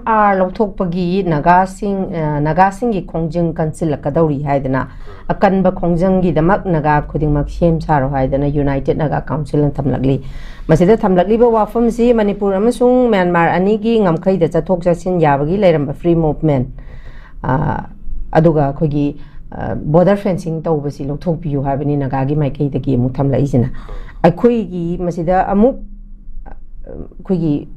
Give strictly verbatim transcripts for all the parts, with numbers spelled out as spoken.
R ꯂꯧꯊꯣꯛꯄꯒꯤ ꯅꯥꯒꯥꯁꯤꯡ, ꯑ, ꯅꯥꯒꯥꯁꯤꯡꯒꯤ ꯈꯣꯡꯖꯪ ꯀꯟꯁꯤꯜꯂꯛꯀꯗꯧꯔꯤ ꯍꯥꯏꯗꯅ, ꯑꯀꯟꯕ ꯈꯣꯡꯖꯪꯒꯤꯗꯃꯛ ꯅꯥꯒꯥ ꯈꯨꯗꯤꯡꯃꯛ ꯁꯦꯝ ꯁꯥꯔꯣ ꯍꯥꯏꯗꯅ United Naga Council ꯅ ꯊꯝꯂꯛꯂꯤ꯫ ꯃꯁꯤꯗ ꯊꯝꯂꯛꯂꯤꯕ ꯋꯥꯐꯝꯁꯤ ꯃꯅꯤꯄꯨꯔ ꯑꯃꯁꯨꯡ ꯃ꯭ꯌꯥꯟꯃꯥꯔ ꯑꯅꯤꯒꯤ ꯉꯝꯈꯩꯗ ꯆꯠꯊꯣꯛ ꯆꯠꯁꯤꯟ ꯌꯥꯕꯒꯤ ꯂꯩꯔꯝꯕ free movement, ꯑ, ꯑꯗꯨꯒ ꯑꯩꯈꯣꯏꯒꯤ, ꯑ, border fencing ꯇꯧꯕꯁꯤ ꯂꯧꯊꯣꯛꯄꯤꯌꯨ ꯍꯥꯏꯕꯅꯤ ꯅꯥꯒꯥꯒꯤ ꯃꯥꯏꯀꯩꯗꯒꯤ ꯑꯃꯨꯛ ꯊꯝꯂꯛꯏꯁꯤꯅ꯫ ꯑꯩꯈꯣꯏꯒꯤ ꯃꯁꯤꯗ ꯑꯃꯨꯛ, ꯑ, ꯑꯩꯈꯣꯏꯒꯤ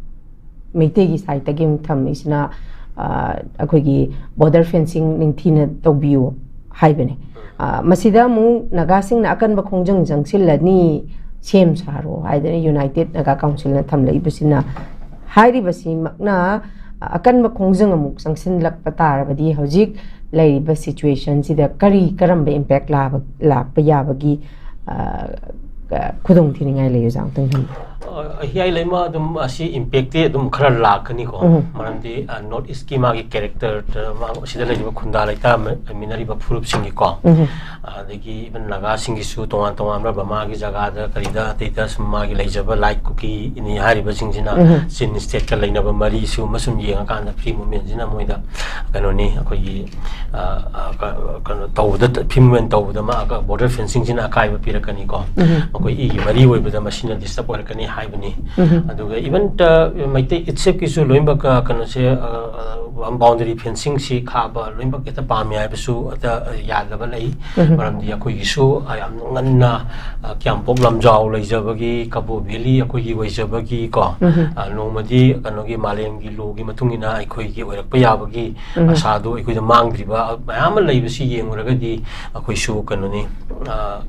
ꯃꯩꯇꯩꯒꯤ side ꯇꯒꯤ ꯑꯃꯨꯛ ꯊꯝꯃꯤꯁꯤꯅ, ꯑ, ꯑꯩꯈꯣꯏꯒꯤ border fencing ꯅꯤꯡꯊꯤꯅ ꯇꯧꯕꯤꯌꯨ ꯍꯥꯏꯕꯅꯤ꯫ ꯑ, ꯃꯁꯤꯗ ꯑꯃꯨꯛ ꯅꯥꯒꯥꯁꯤꯡꯅ ꯑꯀꯟꯕ ꯈꯣꯡꯖꯪ ꯆꯪꯁꯤꯜꯂꯅꯤ, ꯁꯦꯝ ꯁꯥꯔꯣ ꯍꯥꯏꯗꯅ United Naga Council ꯅ ꯊꯝꯂꯛꯏꯕꯁꯤꯅ, ꯍꯥꯏꯔꯤꯕꯁꯤꯃꯛꯅ ꯑꯀꯟꯕ ꯈꯣꯡꯖꯪ ꯑꯃꯨꯛ ꯆꯪꯁꯤꯜꯂꯛꯄ ꯇꯥꯔꯕꯗꯤ ꯍꯧꯖꯤꯛ ꯂꯩꯔꯤꯕ situation ꯁꯤꯗ ꯀꯔꯤ ꯀꯔꯝꯕ impact ꯂꯥꯕ-, ꯂꯥꯛꯄ ꯌꯥꯕꯒꯤ, ꯑ, ꯑ, ꯈꯨꯗꯣꯡꯊꯤꯅꯤꯡꯉꯥꯏ ꯂꯩ, ꯑꯣꯖꯥ? ꯑꯃꯨꯛꯇꯪ ꯊꯝꯕꯤꯌꯨ꯫ ꯑ, ꯍꯤꯌꯥꯏ ꯂꯩꯃ ꯑꯗꯨꯝ ꯑꯁꯤ impact ꯇꯤ ꯑꯗꯨꯝ ꯈꯔ ꯂꯥꯛꯀꯅꯤꯀꯣ꯫ ꯎꯝ꯫ ꯃꯔꯝꯗꯤ, ꯑ, North East ꯀꯤ ꯃꯥꯒꯤ character ꯇ, ꯃꯥ-, ꯁꯤꯗ ꯂꯩꯔꯤꯕ ꯈꯨꯟꯗꯥ ꯂꯩꯇꯥꯃꯤꯟꯅꯔꯤꯕ ꯐꯨꯔꯨꯞꯁꯤꯡꯒꯤꯀꯣ꯫ ꯎꯝ꯫ ꯑꯗꯒꯤ even ꯅꯥꯒꯥꯁꯤꯡꯒꯤꯁꯨ ꯇꯣꯉꯥꯟ ꯇꯣꯉꯥꯟꯕ ꯃꯥꯒꯤ ꯖꯒꯥꯗ ꯀꯔꯤꯗ ꯑꯇꯩꯗ ꯁꯨꯝ ꯃꯥꯒꯤ ꯂꯩꯖꯕ ꯂꯥꯏꯠ ꯀꯨꯀꯤꯅꯤ ꯍꯥꯏꯔꯤꯕꯁꯤꯡꯁꯤꯅ ꯎꯝ꯫ Chin state ꯀ ꯂꯩꯅꯕ ꯃꯔꯤ ꯁꯤꯒꯨꯝꯕ ꯁꯨꯝ ꯌꯦꯡꯉꯀꯥꯟꯗ free movement ꯁꯤꯅ ꯃꯣꯏꯗ ꯀꯩꯅꯣꯅꯤ, ꯑꯩꯈꯣꯏꯒꯤ, ꯑ, ꯑ, ꯀ-, ꯀꯩꯅꯣ ꯇꯧꯕꯗ, free movement ꯇꯧꯕꯗ ꯃꯥ border fencing ꯁꯤꯅ ꯑꯀꯥꯏꯕ ꯄꯤꯔꯛꯀꯅꯤꯀꯣ꯫ ꯎꯝ꯫ ꯃꯈꯣꯏ ꯏꯒꯤ ꯃꯔꯤ ꯑꯣꯏꯕꯗ ꯃꯁꯤꯅ disturb ꯑꯣꯏꯔꯛꯀꯅꯤ ꯍꯥꯏꯕꯅꯤ꯫ ꯎꯝ꯫ ꯑꯗꯨꯒ even, ꯑ, ꯃꯩꯇꯩ ꯏꯠꯁꯦꯞꯀꯤꯁꯨ ꯂꯣꯏꯅꯃꯛ, ꯑ, ꯀꯩꯅꯣꯁꯦ, ꯑ, ꯑ, boundary fencing ꯁꯤ ꯈꯥꯕ ꯂꯣꯏꯅꯃꯛ ꯍꯦꯛꯇ ꯄꯥꯝꯃꯤ ꯍꯥꯏꯕꯁꯨ ꯍꯦꯛꯇ, ꯑ, ꯌꯥꯗꯕ ꯂꯩ꯫ ꯎꯝ꯫ ꯃꯔꯝꯗꯤ ꯑꯩꯈꯣꯏꯒꯤꯁꯨ, ꯑ, ꯌꯥꯝ ꯉꯟꯅ, ꯑ, ꯀ꯭ꯌꯥꯝꯄꯣꯛ ꯂꯝꯖꯥꯎ ꯂꯩꯖꯕꯒꯤ, ꯀꯕꯣ valley ꯑꯩꯈꯣꯏꯒꯤ ꯑꯣꯏꯖꯕꯒꯤ ꯀꯣ, ꯎꯝ꯫ ꯑ, ꯅꯣꯡꯃꯗꯤ ꯀꯩꯅꯣꯒꯤ ꯃꯥꯂꯦꯝꯒꯤ law ꯒꯤ ꯃꯇꯨꯡ ꯏꯟꯅ ꯑꯩꯈꯣꯏꯒꯤ ꯑꯣꯏꯔꯛꯄ ꯌꯥꯕꯒꯤ ꯎꯝ꯫ ꯑꯁꯥꯗꯨ ꯑꯩꯈꯣꯏꯗ ꯃꯥꯡꯗ꯭ꯔꯤꯕ ꯃꯌꯥꯝ ꯑꯃ ꯂꯩꯕꯁꯤ ꯌꯦꯡꯉꯨꯔꯒꯗꯤ ꯑꯩꯈꯣꯏꯁꯨ ꯀꯩꯅꯣꯅꯤ, ꯑ,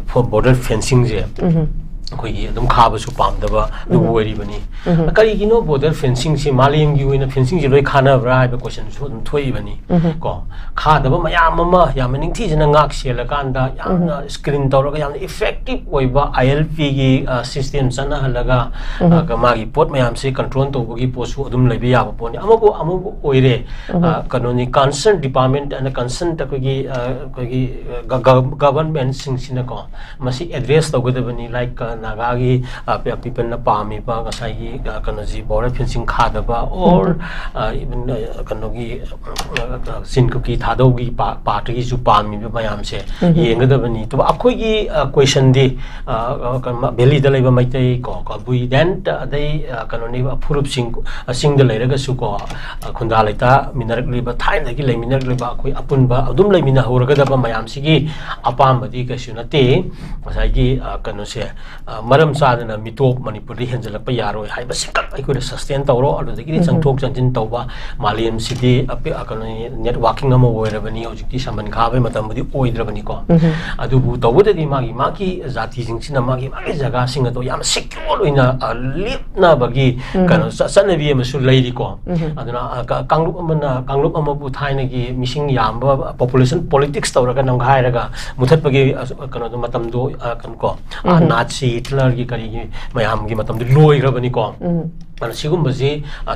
ꯐꯣ-, border fencing ꯁꯦ ꯎꯝ꯫ ꯑꯩꯈꯣꯏꯒꯤ ꯑꯗꯨꯝ ꯈꯥꯕꯁꯨ ꯄꯥꯝꯗꯕ ꯑꯗꯨꯕꯨ ꯎꯝ꯫ ꯑꯣꯏꯔꯤꯕꯅꯤ꯫ ꯎꯝ꯫ ꯀꯔꯤꯒꯤꯅꯣ border fencing ꯁꯤ ꯃꯥꯂꯦꯝꯒꯤ ꯑꯣꯏꯅ fencing ꯁꯤ ꯂꯣꯏ ꯈꯥꯅꯕ꯭ꯔꯥ ꯍꯥꯏꯕ question ꯁꯨ ꯑꯗꯨꯝ ꯊꯣꯛꯏꯕꯅꯤ꯫ ꯎꯝ꯫ ꯀꯣ, ꯈꯥꯗꯕ ꯃꯌꯥꯝ ꯑꯃ ꯌꯥꯝꯅ ꯅꯤꯡꯊꯤꯖꯅ ꯉꯥꯛ ꯁꯦꯜꯂꯀꯥꯟꯗ ꯌꯥꯝꯅ ꯎꯝ꯫ Screen ꯇꯧꯔꯒ ꯌꯥꯝꯅ effective ꯑꯣꯏꯕ I L P ꯒꯤ, ꯑ, system ꯆꯠꯅꯍꯜꯂꯒ, ꯎꯝ꯫ ꯑ, ꯃꯥꯒꯤ ꯄꯣꯠ ꯃꯌꯥꯝꯁꯤ control ꯇꯧꯕꯒꯤ ꯄꯣꯠꯁꯨ ꯑꯗꯨꯝ ꯂꯩꯕ ꯌꯥꯕ ꯄꯣꯠꯅꯤ꯫ ꯑꯃꯕꯨ ꯑꯃꯕꯨ ꯑꯣꯏꯔꯦ, ꯎꯝ꯫ ꯑ, ꯀꯩꯅꯣꯅꯤ, concern department ꯑꯅ concern ꯑꯩꯈꯣꯏꯒꯤ, ꯑ, ꯑꯩꯈꯣꯏꯒꯤ, ꯑ, ꯒ-, ꯒ-, government ꯁꯤꯡꯁꯤꯅꯀꯣ, ꯃꯁꯤ address ꯇꯧꯒꯗꯕꯅꯤ꯫ Like, ꯑ, ꯅꯥꯒꯥꯒꯤ ꯄꯤꯄꯜꯅ ꯄꯥꯝꯃꯤꯕ ꯉꯁꯥꯏꯒꯤ ꯀꯩꯅꯣꯁꯤ, ꯕꯣꯔꯗꯔ ꯐꯦꯟꯁꯤꯡ ꯈꯥꯗꯕ ꯑꯣꯔ ꯏꯚꯟ ꯀꯩꯅꯣꯒꯤ ꯆꯤꯟ ꯀꯨꯀꯤ ꯊꯥꯗꯧꯒꯤ ꯄꯥꯔꯠꯇꯒꯤꯁꯨ ꯄꯥꯝꯃꯤꯕ ꯃꯌꯥꯝꯁꯦ ꯌꯦꯡꯒꯗꯕꯅꯤ꯫ ꯑꯗꯨꯒ ꯑꯩꯈꯣꯏꯒꯤ ꯀ꯭ꯋꯦꯁꯟꯗꯤ ꯚꯦꯂꯤꯗ ꯂꯩꯕ ꯃꯩꯇꯩ ꯀꯣ, ꯀꯕꯨꯏ, ꯗꯦꯟ ꯑꯗꯩ ꯀꯩꯅꯣꯅꯤ, ꯐꯨꯔꯨꯞꯁꯤꯡ, ꯆꯤꯡꯗ ꯂꯩꯔꯒꯁꯨ ꯀꯣ, ꯈꯨꯟꯗꯥ ꯂꯩꯇꯥꯃꯤꯟꯅꯔꯛꯂꯤꯕ, ꯊꯥꯏꯅꯗꯒꯤ ꯂꯩꯃꯤꯟꯅꯔꯛꯂꯤꯕ ꯑꯩꯈꯣꯏ ꯑꯄꯨꯟꯕ ꯑꯗꯨꯝ ꯂꯩꯃꯤꯟꯅꯍꯧꯔꯒꯗꯕ ꯃꯌꯥꯝꯁꯤꯒꯤ ꯑꯄꯥꯝꯕꯗꯤ ꯀꯩꯁꯨ ꯅꯠꯇꯦ꯫ ꯉꯁꯥꯏꯒꯤ ꯀꯩꯅꯣꯁꯦ, ꯃꯔꯝ ꯆꯥꯗꯅ ꯃꯤꯇꯣꯞ ꯃꯅꯤꯄꯨꯔꯗ ꯍꯦꯟꯖꯜꯂꯛꯄ ꯌꯥꯔꯣꯏ ꯍꯥꯏꯕꯁꯤꯈꯛ ꯑꯩꯈꯣꯏꯅ ꯁꯁꯇꯦꯟ ꯇꯧꯔꯣ꯫ ꯑꯗꯨꯗꯒꯤꯗꯤ ꯆꯪꯊꯣꯛ ꯆꯪꯁꯤꯟ ꯇꯧꯕ, ꯃꯥꯂꯦꯝꯁꯤꯗꯤ ꯀꯩꯅꯣ, ꯅꯦꯠꯋꯥꯔꯀꯤꯡ ꯑꯃ ꯑꯣꯏꯔꯕꯅꯤ ꯍꯧꯖꯤꯛꯇꯤ, ꯁꯝꯕꯟ ꯈꯥꯕꯒꯤ ꯃꯇꯝꯕꯨꯗꯤ ꯑꯣꯏꯗ꯭ꯔꯕꯅꯤꯀꯣ꯫ ꯑꯗꯨꯕꯨ ꯇꯧꯕꯗꯗꯤ ꯃꯥꯒꯤ ꯃꯥꯒꯤ ꯖꯥꯇꯤꯁꯤꯡꯁꯤꯅ ꯃꯥꯒꯤ ꯃꯥꯒꯤ ꯖꯒꯥꯁꯤꯡ ꯑꯗꯣ ꯌꯥꯝ ꯁꯦꯀ꯭ꯌꯣꯔ ꯑꯣꯏꯅ ꯂꯦꯞꯅꯕꯒꯤ ꯀꯩꯅꯣ, ꯆꯠꯅꯕꯤ ꯑꯃꯁꯨ ꯂꯩꯔꯤꯀꯣ꯫ ꯑꯗꯨꯅ ꯀꯥꯡꯂꯨꯞ ꯑꯃꯅ ꯀꯥꯡꯂꯨꯞ ꯑꯃꯕꯨ ꯊꯥꯏꯅꯒꯤ ꯃꯤꯁꯤꯡ ꯌꯥꯝꯕ ꯄꯣꯄꯨꯂꯦꯁꯟ ꯄꯣꯂꯤꯇꯤꯛꯁ ꯇꯧꯔꯒ ꯅꯝꯈꯥꯏꯔꯒ ꯃꯨꯊꯠꯄꯒꯤ ꯀꯩꯅꯣꯗꯣ ꯃꯇꯝꯗꯣ, ꯀꯣ, ꯅꯥꯠꯁꯤ ꯍꯤꯠꯂꯔꯒꯤ ꯀꯔꯤꯒꯤ ꯃꯌꯥꯝꯒꯤ ꯃꯇꯝꯗꯨ ꯂꯣꯏꯈ꯭ꯔꯕꯅꯤꯀꯣ꯫ ꯑꯗꯨꯅ ꯁꯤꯒꯨꯝꯕꯁꯤ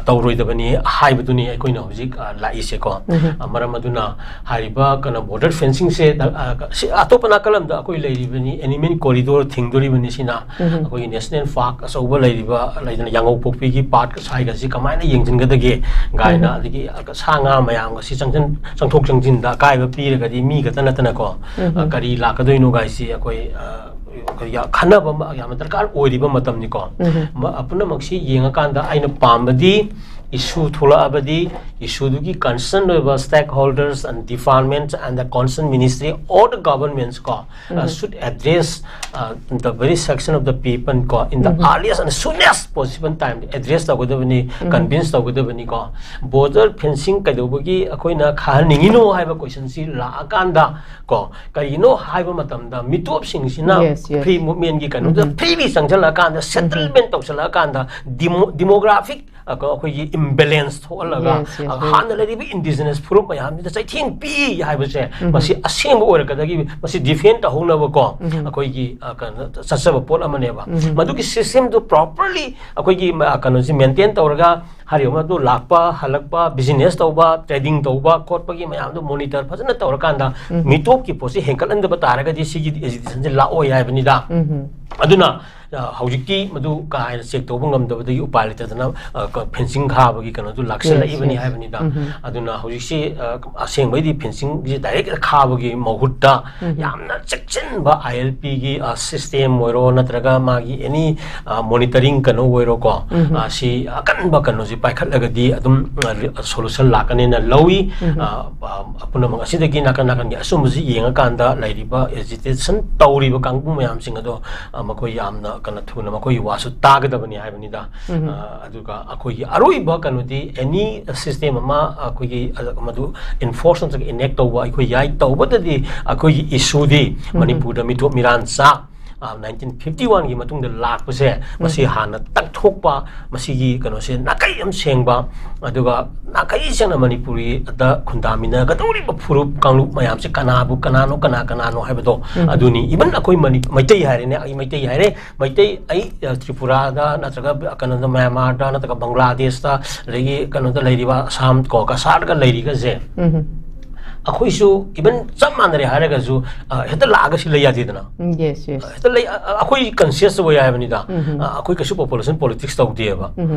ꯇꯧꯔꯣꯏꯗꯕꯅꯤ ꯍꯥꯏꯕꯗꯨꯅꯤ ꯑꯩꯈꯣꯏꯅ ꯍꯧꯖꯤꯛ ꯂꯥꯛꯏꯁꯦꯀꯣ꯫ ꯃꯔꯝ ꯑꯗꯨꯅ ꯍꯥꯏꯔꯤꯕ ꯀꯩꯅꯣ, ꯕꯣꯔꯗꯔ ꯐꯦꯟꯁꯤꯡꯁꯦ ꯑꯇꯣꯞꯄ ꯅꯥꯀꯜ ꯑꯃꯗ ꯑꯩꯈꯣꯏ ꯂꯩꯔꯤꯕꯅꯤ, ꯑꯦꯅꯤꯃꯦꯜ ꯀꯣꯔꯤꯗꯣꯔ ꯊꯤꯡꯗꯣꯔꯤꯕꯅꯤ꯫ ꯁꯤꯅ ꯑꯩꯈꯣꯏꯒꯤ ꯅꯦꯁꯅꯦꯜ ꯄꯥꯔꯛ ꯑꯆꯧꯕ ꯂꯩꯔꯤꯕ, ꯂꯩꯗꯅ, ꯌꯥꯡꯉꯧꯄꯣꯛꯄꯤꯒꯤ ꯄꯥꯔꯛ ꯁ꯭ꯋꯥꯏꯒꯁꯤ ꯀꯃꯥꯏꯅ ꯌꯦꯡꯁꯤꯟꯒꯗꯒꯦ ꯀꯥꯏꯅ, ꯑꯗꯒꯤ ꯁꯥ ꯉꯥ ꯃꯌꯥꯝꯒꯁꯤ ꯆꯪꯁꯤꯟ ꯆꯪꯊꯣꯛ ꯆꯪꯁꯤꯟꯗ ꯑꯀꯥꯏꯕ ꯄꯤꯔꯒꯗꯤ ꯃꯤ ꯈꯛꯇ ꯅꯠꯇꯅꯀꯣ, ꯀꯔꯤ ꯂꯥꯛꯀꯗꯣꯏꯅꯣ ꯒꯥꯏꯁꯤ ꯑꯩꯈꯣꯏ ꯈꯟꯅꯕ ꯑꯃ ꯌꯥꯝꯅ ꯗꯔꯀꯥꯔ ꯑꯣꯏꯔꯤꯕ ꯃꯇꯝꯅꯤꯀꯣ꯫ ꯄꯨꯝꯅꯃꯛꯁꯤ ꯌꯦꯡꯉꯀꯥꯟꯗ ꯑꯩꯅ ꯄꯥꯝꯕꯗꯤ, ꯏꯁꯨ ꯊꯣꯛꯂꯛꯑꯕꯗꯤ, ꯏꯁꯨꯗꯨꯒꯤ ꯀꯟꯁꯔꯟ ꯑꯣꯏꯕ stakeholders and departments and the concerned ministry or the governments ꯀꯣ, should address the very section of the people ꯀꯣ, in the earliest and soonest possible time address ꯇꯧꯒꯗꯕꯅꯤ, convince ꯇꯧꯒꯗꯕꯅꯤꯀꯣ꯫ ꯕꯣꯔꯗꯔ ꯐꯦꯟꯁꯤꯡ ꯀꯩꯗꯧꯕꯒꯤ ꯑꯩꯈꯣꯏꯅ ꯈꯥꯍꯟꯅꯤꯡꯉꯤꯅꯣ ꯍꯥꯏꯕ ꯀꯣꯏꯁꯟꯁꯤ ꯂꯥꯛꯑꯀꯥꯟꯗ ꯀꯣ, ꯀꯔꯤꯒꯤꯅꯣ ꯍꯥꯏꯕ ꯃꯇꯝꯗ ꯃꯤꯇꯣꯞꯁꯤꯡꯁꯤꯅ free movementꯀꯤ ꯀꯩꯅꯣꯗ freely ꯆꯪꯁꯤꯜꯂꯛꯑꯀꯥꯟꯗ, ꯁꯦꯇꯜꯃꯦꯟ ꯇꯧꯁꯤꯜꯂꯛꯑꯀꯥꯟꯗ, demographic ꯑꯩꯈꯣꯏꯒꯤ ꯏꯝꯕꯦꯂꯦꯟꯁ ꯊꯣꯛꯍꯜꯂꯒ, Yes, yes, ꯑ, very ꯍꯥꯟꯅ ꯂꯩꯔꯤꯕ ꯏꯟꯗꯤꯖꯤꯅꯁ ꯐꯨꯔꯨꯞ ꯃꯌꯥꯝꯁꯤꯗ ꯆꯩꯊꯦꯡ ꯄꯤ ꯍꯥꯏꯕꯁꯦ, ꯃꯁꯤ ꯑꯁꯦꯡꯕ ꯑꯣꯏꯔꯛꯀꯗꯒꯦ, ꯃꯁꯤ ꯗꯤꯐꯦꯟ ꯇꯧꯍꯧꯅꯕꯀꯣ, ꯑꯩꯈꯣꯏꯒꯤ, ꯑ, ꯀꯩꯅꯣ, ꯆꯠꯆꯕ ꯄꯣꯠ ꯑꯃꯅꯦꯕ꯫ ꯃꯗꯨꯒꯤ ꯁꯤꯁꯇꯦꯝꯗꯨ ꯄ꯭ꯔꯣꯄꯔꯂꯤ ꯑꯩꯈꯣꯏꯒꯤ, ꯃ-, ꯀꯩꯅꯣꯁꯤ ꯃꯦꯟꯇꯦꯟ ꯇꯧꯔꯒ, ꯍꯥꯏꯔꯤꯕ ꯃꯗꯨ ꯂꯥꯛꯄ, ꯍꯜꯂꯛꯄ, ꯕꯤꯖꯤꯅꯦꯁ ꯇꯧꯕ, ꯇ꯭ꯔꯦꯗꯤꯡ ꯇꯧꯕ ꯈꯣꯠꯄꯒꯤ ꯃꯌꯥꯝꯗꯣ ꯃꯣꯅꯤꯇꯔ ꯐꯖꯅ ꯇꯧꯔꯀꯥꯟꯗ, ꯃꯤꯇꯣꯞꯀꯤ ꯄꯣꯠꯁꯤ ꯍꯦꯟꯒꯠꯍꯟꯗꯕ ꯇꯥꯔꯒꯗꯤ ꯁꯤꯒꯤ ꯑꯦꯖꯤꯇꯦꯁꯟꯁꯤ ꯂꯥꯛꯑꯣꯏ ꯍꯥꯏꯕꯅꯤꯗ꯫ ꯑꯗꯨꯅ, ꯑ, ꯍꯧꯖꯤꯛꯇꯤ ꯃꯗꯨ ꯀꯥ ꯍꯦꯟꯅ ꯆꯦꯛ ꯇꯧꯕ ꯉꯝꯗꯕꯗꯒꯤ ꯎꯄꯥꯏ ꯂꯩꯇꯗꯅ, ꯑ, ꯀ-, ꯐꯦꯟꯁꯤꯡ ꯈꯥꯕꯒꯤ ꯀꯩꯅꯣꯗꯨ ꯂꯥꯛꯁꯜꯂꯛꯏꯕꯅꯤ Yes, yes. ꯍꯥꯏꯕꯅꯤꯗ꯫ ꯑꯗꯨꯅ ꯍꯧꯖꯤꯛꯁꯤ, ꯑ, ꯑꯁꯦꯡꯕꯩꯗꯤ ꯐꯦꯟꯁꯤꯡꯁꯤ ꯗꯥꯏꯔꯦꯛ ꯈꯥꯕꯒꯤ ꯃꯍꯨꯠꯇ ꯌꯥꯝꯅ ꯆꯦꯛꯁꯤꯟꯕ ꯑꯥꯏ ꯑꯦꯜ ꯄꯤꯒꯤ, ꯑ, ꯁꯤꯁꯇꯦꯝ ꯑꯣꯏꯔꯣ, ꯅꯠꯇ꯭ꯔꯒ ꯃꯥꯒꯤ ꯑꯦꯅꯤ, ꯑ, ꯃꯣꯅꯤꯇꯔꯤꯡ ꯀꯩꯅꯣ ꯑꯣꯏꯔꯣꯀꯣ, ꯑ, ꯁꯤ ꯑꯀꯟꯕ ꯀꯩꯅꯣꯁꯤ ꯄꯥꯏꯈꯠꯂꯒꯗꯤ ꯑꯗꯨꯝ, ꯑ, ꯔꯤ-, ꯁꯣꯂꯨꯁꯟ ꯂꯥꯛꯀꯅꯦꯅ ꯂꯧꯏ꯫ ꯑ, ꯑ, ꯄꯨꯝꯅꯃꯛ ꯑꯁꯤꯗꯒꯤ ꯅꯥꯀꯟ ꯅꯥꯀꯟꯒꯤ ꯑꯆꯨꯝꯕꯁꯤ ꯌꯦꯡꯉꯀꯥꯟꯗ ꯂꯩꯔꯤꯕ ꯑꯦꯖꯤꯇꯦꯁꯟ ꯇꯧꯔꯤꯕ ꯀꯥꯡꯕꯨ ꯃꯌꯥꯝꯁꯤꯡ ꯑꯗꯣ, ꯑ, ꯃꯈꯣꯏ ꯌꯥꯝꯅ ꯀꯩꯅꯣ ꯊꯨꯅ ꯃꯈꯣꯏꯒꯤ ꯋꯥꯁꯨ ꯇꯥꯒꯗꯕꯅꯤ ꯍꯥꯏꯕꯅꯤꯗ꯫ ꯑ, ꯑꯗꯨꯒ ꯑꯩꯈꯣꯏꯒꯤ ꯑꯔꯣꯏꯕ ꯀꯩꯅꯣꯗꯤ ꯑꯦꯅꯤ ꯁꯤꯁꯇꯦꯝ ꯑꯃ ꯑꯩꯈꯣꯏꯒꯤ, ꯑ, ꯃꯗꯨ ꯏꯟꯐꯣꯔꯁ ꯅꯠꯇ꯭ꯔꯒ ꯏꯅꯦꯛ ꯇꯧꯕ ꯑꯩꯈꯣꯏ ꯌꯥꯏ꯫ ꯇꯧꯕꯗꯗꯤ ꯑꯩꯈꯣꯏꯒꯤ ꯏꯁꯨꯗꯤ ꯃꯅꯤꯄꯨꯔꯗ ꯃꯤꯊꯣꯞ ꯃꯤꯔꯥꯟ ꯆꯥ, ꯑ, ꯅꯥꯏꯟꯇꯤꯟ ꯐꯤꯐꯇꯤ ꯋꯥꯟꯒꯤ ꯃꯇꯨꯡꯗ ꯂꯥꯛꯄꯁꯦ, ꯃꯁꯤ ꯍꯥꯟꯅ ꯇꯛꯊꯣꯛꯄ, ꯃꯁꯤꯒꯤ ꯀꯩꯅꯣꯁꯦ ꯅꯥꯈꯩ ꯑꯃ ꯁꯦꯡꯕ, ꯑꯗꯨꯒ ꯅꯥꯈꯩ ꯁꯦꯡꯅ ꯃꯅꯤꯄꯨꯔꯤꯗ ꯈꯨꯟꯗꯥꯃꯤꯟꯅꯒꯗꯧꯔꯤꯕ ꯐꯨꯔꯨꯞ ꯀꯥꯡꯂꯨꯞ ꯃꯌꯥꯝꯁꯦ ꯀꯅꯥꯕꯨ ꯀꯅꯥꯅꯣ, ꯀꯅꯥ ꯀꯅꯥꯅꯣ ꯍꯥꯏꯕꯗꯣ ꯑꯗꯨꯅꯤ꯫ ꯏꯚꯟ ꯑꯩꯈꯣꯏ ꯃꯅꯤ-, ꯃꯩꯇꯩ ꯍꯥꯏꯔꯦꯅꯦ, ꯑꯩ ꯃꯩꯇꯩ ꯍꯥꯏꯔꯦ, ꯃꯩꯇꯩ ꯑꯩ, ꯑ, ꯇ꯭ꯔꯤꯄꯨꯔꯥꯗ ꯅꯠꯇ꯭ꯔꯒ ꯀꯩꯅꯣꯗ, ꯃ꯭ꯌꯥꯟꯃꯥꯔꯗ ꯅꯠꯇ꯭ꯔꯒ ꯕꯪꯒ꯭ꯂꯥꯗꯦꯁꯇ, ꯑꯗꯒꯤ ꯀꯩꯅꯣꯗ ꯂꯩꯔꯤꯕ ꯑꯁꯥꯝ ꯀꯣ, ꯀꯁꯥꯔꯒ ꯂꯩꯔꯤꯒꯁꯦ, ꯑꯩꯈꯣꯏꯁꯨ ꯏꯚꯟ ꯆꯞ ꯃꯥꯟꯅꯔꯦ ꯍꯥꯏꯔꯒꯁꯨ, ꯑ, ꯍꯦꯛꯇ ꯂꯥꯛꯑꯒ ꯁꯤ ꯂꯩ ꯌꯥꯗꯦꯗꯅ꯫ ꯎꯝ, yes, yes. ꯍꯦꯛꯇ ꯂꯩ, ꯑ, ꯑ, ꯑꯩꯈꯣꯏ ꯀꯟꯁꯤꯌꯁ ꯑꯣꯏ ꯍꯥꯏꯕꯅꯤꯗ꯫ ꯑ, ꯑꯩꯈꯣꯏ ꯀꯩꯁꯨ ꯄꯣꯄꯨꯂꯦꯁꯟ ꯄꯣꯂꯤꯇꯤꯛꯁ ꯇꯧꯗꯦꯕ꯫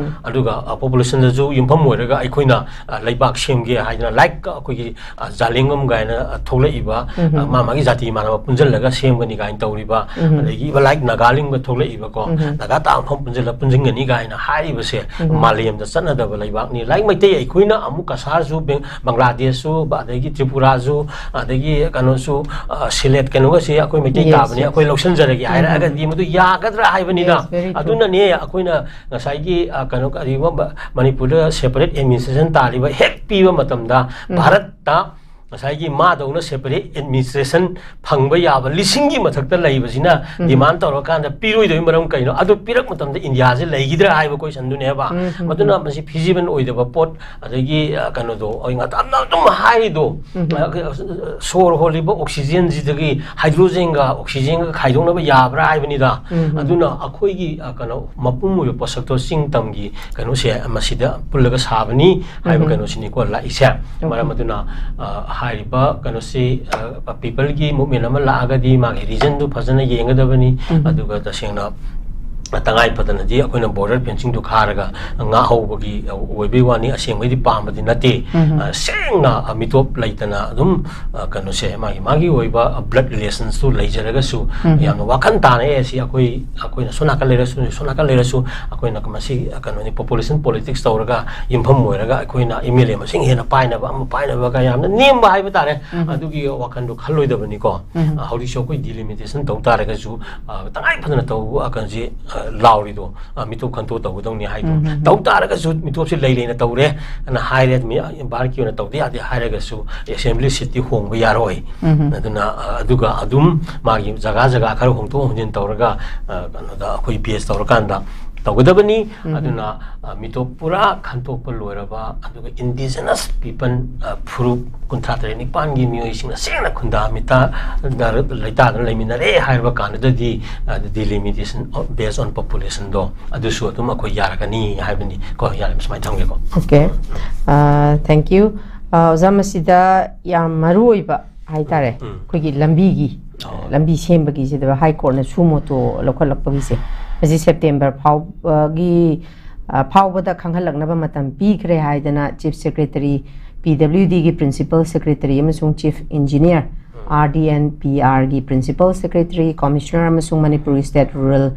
ꯑꯗꯨꯒ, ꯑ, ꯄꯣꯄꯨꯂꯦꯁꯟꯗꯁꯨ ꯌꯨꯝꯐꯝ ꯑꯣꯏꯔꯒ ꯑꯩꯈꯣꯏꯅ, ꯑ, ꯂꯩꯕꯥꯛ ꯁꯦꯝꯒꯦ ꯍꯥꯏꯗꯅ, ꯂꯥꯏꯛ ꯑꯩꯈꯣꯏꯒꯤ, ꯑ, ꯖꯥꯂꯦꯡꯉꯝ ꯀꯥꯏꯅ, ꯑ, ꯊꯣꯛꯂꯛꯏꯕ, ꯑ, ꯃꯥ ꯃꯥꯒꯤ ꯖꯥꯇꯤ ꯃꯥꯟꯅꯕ ꯄꯨꯟꯁꯤꯜꯂꯒ ꯁꯦꯝꯒꯅꯤ ꯀꯥꯏꯅ ꯇꯧꯔꯤꯕ, ꯑꯗꯒꯤ ꯂꯥꯏꯛ ꯅꯥꯒꯥꯂꯦꯟꯒ ꯊꯣꯛꯂꯛꯏꯕꯀꯣ, ꯅꯥꯒꯥ ꯇꯥꯕ ꯃꯐꯝ ꯄꯨꯟꯁꯤꯜꯂ ꯄꯨꯟꯁꯤꯟꯒꯅꯤ ꯀꯥꯏꯅ ꯍꯥꯏꯔꯤꯕꯁꯦ, ꯃꯥꯂꯦꯝꯗ ꯆꯠꯅꯗꯕ ꯂꯩꯕꯥꯛꯅꯤ꯫ ꯂꯥꯏꯛ ꯃꯩꯇꯩ ꯑꯩꯈꯣꯏꯅ ꯑꯃꯨꯛ ꯀꯁꯥꯔꯁꯨ, ꯕꯦꯡ-, ꯕꯪꯒ꯭ꯂꯥꯗꯦꯁꯁꯨ, ꯕ-, ꯑꯗꯒꯤ ꯇ꯭ꯔꯤꯄꯨꯔꯥꯁꯨ, ꯑꯗꯒꯤ ꯀꯩꯅꯣꯁꯨ, ꯑ, ꯁꯤꯂꯦꯠ ꯀꯩꯅꯣꯒꯁꯦ ꯑꯩꯈꯣꯏ ꯃꯩꯇꯩ Yes, ꯇꯥꯕꯅꯤ, yes. ꯑꯩꯈꯣꯏ ꯂꯧꯁꯤꯟꯖꯔꯒꯦ ꯍꯥꯏꯔꯛꯑꯒꯗꯤ ꯃꯗꯨ ꯌꯥꯒꯗ꯭ꯔꯥ ꯍꯥꯏꯕꯅꯤꯗ꯫ Yes, very true. ꯑꯗꯨꯅꯅꯦ ꯑꯩꯈꯣꯏꯅ ꯉꯁꯥꯏꯒꯤ, ꯑ, ꯀꯩꯅꯣ, ꯀꯔꯤꯒꯨꯝꯕ ꯃꯅꯤꯄꯨꯔꯗ ꯁꯦꯄꯔꯦꯠ ꯑꯦꯗꯃꯤꯅꯤꯁꯇ꯭ꯔꯦꯁꯟ ꯇꯥꯔꯤꯕ ꯍꯦꯛ ꯄꯤꯕ ꯃꯇꯝꯗ ꯚꯥꯔꯠꯇ ꯉꯁꯥꯏꯒꯤ ꯃꯥꯗꯧꯅ separate administration ꯐꯪꯕ ꯌꯥꯕ ꯂꯤꯁꯤꯡꯒꯤ ꯃꯊꯛꯇ ꯂꯩꯕꯁꯤꯅ demand ꯇꯧꯔꯀꯥꯟꯗ ꯄꯤꯔꯣꯏꯗꯕꯒꯤ ꯃꯔꯝ ꯀꯩꯅꯣ? ꯑꯗꯨ ꯄꯤꯔꯛ ꯃꯇꯝꯗ ꯏꯟꯗꯤꯌꯥꯁꯦ ꯂꯩꯈꯤꯗ꯭ꯔꯥ ꯍꯥꯏꯕ questionꯗꯨꯅꯦꯕ꯫ ꯃꯗꯨꯅ ꯃꯁꯤ feasible ꯑꯣꯏꯗꯕ ꯄꯣꯠ, ꯑꯗꯒꯤ, ꯑ, ꯀꯩꯅꯣꯗꯣ, ꯑꯩ ꯉꯇꯝꯅ ꯑꯗꯨꯝ ꯍꯥꯏꯔꯤꯗꯣ, ꯑ, ꯁꯣꯔ ꯍꯣꯜꯂꯤꯕ oxygenꯁꯤꯗꯒꯤ hydrogenꯒ oxygenꯒ ꯈꯥꯏꯗꯣꯛꯅꯕ ꯌꯥꯕ꯭ꯔꯥ ꯍꯥꯏꯕꯅꯤꯗ꯫ ꯑꯗꯨꯅ ꯑꯩꯈꯣꯏꯒꯤ, ꯑ, ꯀꯩꯅꯣ, ꯃꯄꯨꯝ ꯑꯣꯏꯕ ꯄꯣꯠꯁꯛꯇꯣ ꯆꯤꯡ ꯇꯝꯒꯤ ꯀꯩꯅꯣꯁꯦ ꯃꯁꯤꯗ ꯄꯨꯜꯂꯒ ꯁꯥꯕꯅꯤ ꯍꯥꯏꯕ ꯀꯩꯅꯣꯁꯤꯅꯤꯀꯣ ꯂꯥꯛꯏꯁꯦ꯫ ꯃꯔꯝ ꯑꯗꯨꯅ, ꯑ, ꯍꯥꯏꯔꯤꯕ ꯀꯩꯅꯣꯁꯤ, ꯑ, peopleꯒꯤ movement ꯑꯃ ꯂꯥꯛꯑꯒꯗꯤ ꯃꯥꯒꯤ reasonꯗꯨ ꯐꯖꯅ ꯌꯦꯡꯒꯗꯕꯅꯤ꯫ ꯑꯗꯨꯒ ꯇꯁꯦꯡꯅ ꯇꯉꯥꯏ ꯐꯗꯅꯗꯤ ꯑꯩꯈꯣꯏꯅ border fencingꯗꯨ ꯈꯥꯔꯒ ꯉꯥ ꯍꯧꯕꯒꯤ ꯑꯣꯏꯕꯒꯤ ꯋꯥꯅꯤ, ꯑꯁꯦꯡꯕꯩꯗꯤ ꯄꯥꯝꯕꯗꯤ ꯅꯠꯇꯦ꯫ ꯑ, ꯁꯦꯡꯅ, ꯑ, ꯃꯤꯇꯣꯞ ꯂꯩꯇꯅ ꯑꯗꯨꯝ, ꯑ, ꯀꯩꯅꯣꯁꯦ, ꯃꯥꯒꯤ, ꯃꯥꯒꯤ ꯑꯣꯏꯕ blood relationsꯇꯨ ꯂꯩꯖꯔꯒꯁꯨ, ꯌꯥꯝꯅ ꯋꯥꯈꯜ ꯇꯥꯅ, "ꯑꯦ, ꯁꯤ ꯑꯩꯈꯣꯏ, ꯑꯩꯈꯣꯏꯅ ꯁꯣꯝ ꯅꯥꯀꯟ ꯂꯩꯔꯁꯨ, ꯁꯣꯝ ꯅꯥꯀꯟ ꯂꯩꯔꯁꯨ ꯑꯩꯈꯣꯏꯅ ꯃꯁꯤ, ꯑ, ꯀꯩꯅꯣꯅꯤ, population politics ꯇꯧꯔꯒ ꯌꯨꯝꯐꯝ ꯑꯣꯏꯔꯒ ꯑꯩꯈꯣꯏꯅ MLA ꯃꯁꯤꯡ ꯍꯦꯟꯅ ꯄꯥꯏꯅꯕ, ꯑꯃ ꯄꯥꯏꯅꯕꯒ ꯌꯥꯝꯅ ꯅꯦꯝꯕ ꯍꯥꯏꯕ ꯇꯥꯔꯦ, ꯑꯗꯨꯒꯤ ꯋꯥꯈꯜꯗꯣ ꯈꯜꯂꯣꯏꯗꯕꯅꯤꯀꯣ꯫ ꯑ, ꯍꯧꯖꯤꯛꯁꯨ ꯑꯩꯈꯣꯏ delimitation ꯇꯧ ꯇꯥꯔꯒꯁꯨ, ꯑ, ꯇꯉꯥꯏ ꯐꯗꯅ ꯇꯧꯕ, ꯑ, ꯀꯩꯅꯣꯁꯤ, ꯑ, ꯂꯥꯎꯔꯤꯗꯣ, ꯑ, ꯃꯤꯇꯣꯞ ꯈꯟꯇꯣꯛ ꯇꯧꯒꯗꯧꯅꯤ ꯍꯥꯏꯗꯣ꯫ ꯇꯧ ꯇꯥꯔꯒꯁꯨ ꯃꯤꯇꯣꯞꯁꯤ ꯂꯩ ꯂꯩꯅ ꯇꯧꯔꯦ ꯑꯅ ꯍꯥꯏꯔꯦ, ꯃꯤ-, ꯚꯥꯔꯠꯀꯤ ꯑꯣꯏꯅ ꯇꯧꯗ ꯌꯥꯗꯦ ꯍꯥꯏꯔꯒꯁꯨ assembly seatꯇꯤ ꯍꯣꯡꯕ ꯌꯥꯔꯣꯏ꯫ ꯑꯗꯨꯅ, ꯑ, ꯑꯗꯨꯒ ꯑꯗꯨꯝ ꯃꯥꯒꯤ ꯖꯒꯥ ꯖꯒꯥ ꯈꯔ ꯍꯣꯡꯗꯣꯛ ꯍꯣꯡꯖꯤꯟ ꯇꯧꯔꯒ, ꯑ, ꯀꯩꯅꯣꯗ ꯑꯩꯈꯣꯏ base ꯇꯧꯔꯀꯥꯟꯗ ꯇꯧꯒꯗꯕꯅꯤ꯫ ꯑꯗꯨꯅ, ꯑ, ꯃꯤꯇꯣꯞ ꯄꯨꯔꯥ ꯈꯟꯇꯣꯛꯄ ꯂꯣꯏꯔꯕ, ꯑꯗꯨꯒ indigenous people, ꯑ, ꯐꯨꯔꯨꯞ ꯀꯨꯟꯊ꯭ꯔꯥ ꯇꯔꯦꯠ ꯅꯤꯄꯥꯟꯒꯤ ꯃꯤꯑꯣꯏꯁꯤꯡ ꯑꯁꯦꯡꯅ ꯈꯨꯟꯗꯥ ꯃꯤꯇꯥ-, ꯗ ꯂꯩꯇꯥꯗꯅ ꯂꯩꯃꯤꯟꯅꯔꯦ ꯍꯥꯏꯔꯕ ꯀꯥꯟꯗꯗꯤ, ꯑ, delimitation based on populationꯗꯣ ꯑꯗꯨꯁꯨ ꯑꯗꯨꯝ ꯑꯩꯈꯣꯏ ꯌꯥꯔꯛꯀꯅꯤ ꯍꯥꯏꯕꯅꯤ꯫ ꯀꯣ, ꯌꯥꯔꯦ, ꯁꯨꯃꯥꯏꯅ ꯊꯝꯒꯦꯀꯣ꯫ Okay. ꯑ, thank you. ꯑ, ꯑꯣꯖꯥ, ꯃꯁꯤꯗ ꯌꯥꯝ ꯃꯔꯨ ꯑꯣꯏꯕ ꯍꯥꯏꯇꯥꯔꯦ, ꯑꯩꯈꯣꯏꯒꯤ ꯂꯝꯕꯤꯒꯤ, ꯂꯝꯕꯤ ꯁꯦꯝꯕꯒꯤꯁꯤꯗ ꯍꯥꯏ ꯀꯣꯔꯠꯅ suo motu ꯂꯧꯈꯠꯂꯛꯄꯒꯤꯁꯦ, ꯃꯁꯤ September ꯐꯥꯎꯕꯒꯤ, ꯑ, ꯐꯥꯎꯕꯗ ꯈꯪꯍꯜꯂꯛꯅꯕ ꯃꯇꯝ ꯄꯤꯈ꯭ꯔꯦ ꯍꯥꯏꯗꯅ Chief Secretary, PWDꯒꯤ Principal Secretary ꯑꯃꯁꯨꯡ Chief Engineer, RD&PRꯒꯤ Principal Secretary, Commissioner ꯑꯃꯁꯨꯡ Manipur State Rural,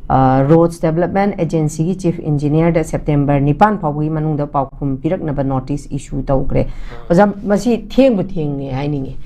ꯑ, Roads Development Agencyꯒꯤ Chief Engineerꯗ September ꯅꯤꯄꯥꯟ ꯐꯥꯎꯕꯒꯤ ꯃꯅꯨꯡꯗ ꯄꯥꯎꯈꯨꯝ ꯄꯤꯔꯛꯅꯕ notice issue ꯇꯧꯈ꯭ꯔꯦ꯫ ꯑꯣꯖꯥ, ꯃꯁꯤ ꯊꯦꯡꯕꯨ ꯊꯦꯡꯉꯦ ꯍꯥꯏꯅꯤꯡꯉꯤ꯫